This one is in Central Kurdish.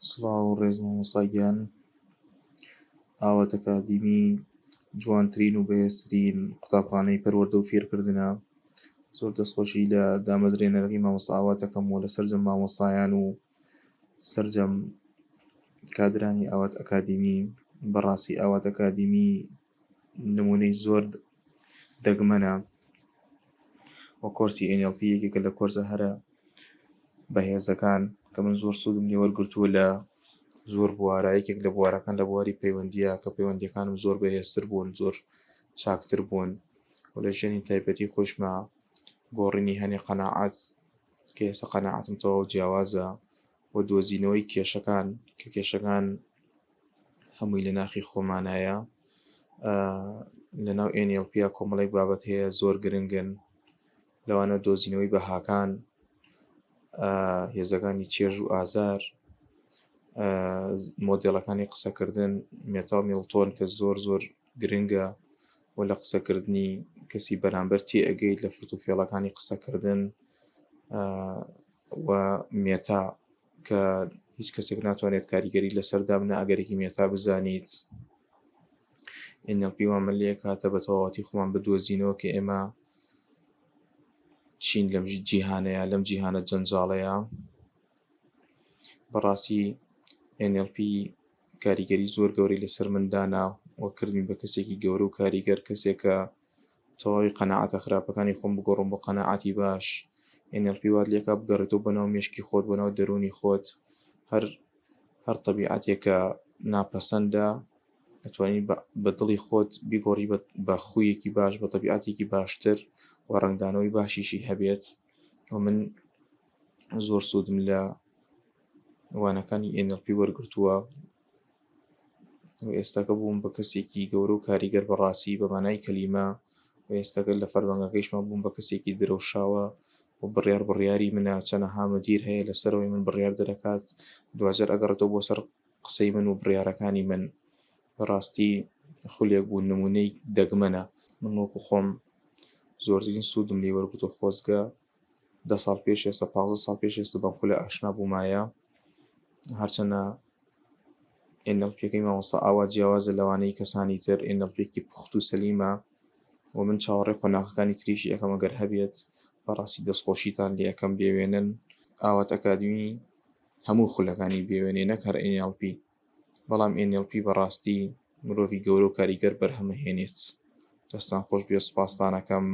سڵاو و ڕێز مامۆستا گیان ئاوات ئەکادیمی جوانترین و بەهێزترین قوتابخانەی پەروەردە و فێرکردنە زۆر دەستخۆشی لە دامەزرێنەرەکەی مامۆستا ئاوات دەکەم و لە سەرجەم مامۆستایان و سەرجەم کادرانی ئاوات ئەکادیمی بەڕاستی ئاوات ئەکادیمی نمونەی زۆر دەگمەنە و کۆرسی NLP یەکێکە لە کۆرسە هەرە بەهێزەکان کە من زۆر سوودم لێ وەرگرتووە لە زۆر بوارە یەکێک لە بوارەکان لە بواری پەیوەندیە کە پەیوەندیەکانم زۆر بەهێزتر بوون زۆر چاکتر بوون و لە ژیانی تایبەتی خۆشمە گۆڕینی هەنێ قەناعەت کە ئێستا قەناعەتم تەواو جیاوازە و دۆزینەوەی کێشەکان کە کێشەکان هەمووی لە ناخی خۆمانایە لە ناو NLP کۆمەڵێک بابەت هەیە زۆر گرنگن لەوانە دۆزینەوەی بەهاکان هێزەکانی چێژ و ئازار مۆدێڵەکانی قسەکردن مێتا و میڵتۆن کە زۆر زۆر گرنگە و لە قسەکردنی کەسی بەرامبەر تێئەگەیت لە فرت و فێڵەکانی قسەکردن و مێتا کە هیچ کەسێک ناتوانێت کاریگەری لەسەر دابنە ئەگەرێکی مێتا بزانیت NLP وامان لێ کاتە بە تەواوەتی خۆمان بدۆزینەوە کە ئێمە چین لەم جیهانەیە لەم جیهانە جەنجاڵەیە بەڕاستی NLP کاریگەری زۆر گەورەی لەسەر من دانا و کردمی بە کەسێکی گەورە و کاریگەر کەسێکە تەواوی قەناعەتە خراپەکانی خۆم بگۆڕم بۆ قەناعەتی باش NLP وات لێکا بگەڕێتەوە بۆ ناو مێشکی خۆت بۆ ناو دەروونی خۆت هەر هەر تەبیعەتێکە ناپەسەندە ئەتوانی بە دڵی خۆت بیگۆڕی بە خویەکی باش بە تەبیعەتێکی باشتر و ڕەنگدانەوەی باشیشی هەبێت و من زۆر سوودم لە وانەکانی NLP وەرگرتووە و ئێستاکە بووم بە کەسێکی گەورە و کاریگەر بەڕاستی بە مانای کەلیمە و ئێستاکە لە فەرمانگەکەیشمان بووم بە کەسێکی درەوشاوە و بڕیار بڕیاری منە چەنەها مدیر هەیە لەسەرەوەی من بڕیار دەرەکات دواجار ئەگەڕێتەوە بۆ سەر قسەی من و بڕیارەکانی من بەڕاستی خولێک بوو نمونەی دەگمەنە من وەکو خۆم زۆرترین سوودم لێ وەرگرتووە خۆزگە دە ساڵ پێش ئێستا 15 ساڵ پێش ئێستا بەم خولە ئاشنا بوومایە هەرچەنە NLP ەکەی مامۆستا ئاوا جیاوازە لەوانەی کەسانی تر NLP ێکی پوخت و سەلیمە و من چاوەڕێ قۆناغەکانی تریشی ئەەکەم ئەگەر هەبێت بەڕاستی دەستخۆشیتان لێ ئەەکەم بێوێنن ئاوات ئەکادمی هەموو خولەکانی بێوێنێ نەک هەر NLP بەڵام NLP بەڕاستی مرۆڤی گەورە و کاریگەر بەرهەمەهێنێت دەستان خۆش بێ سوپاستانەکەم.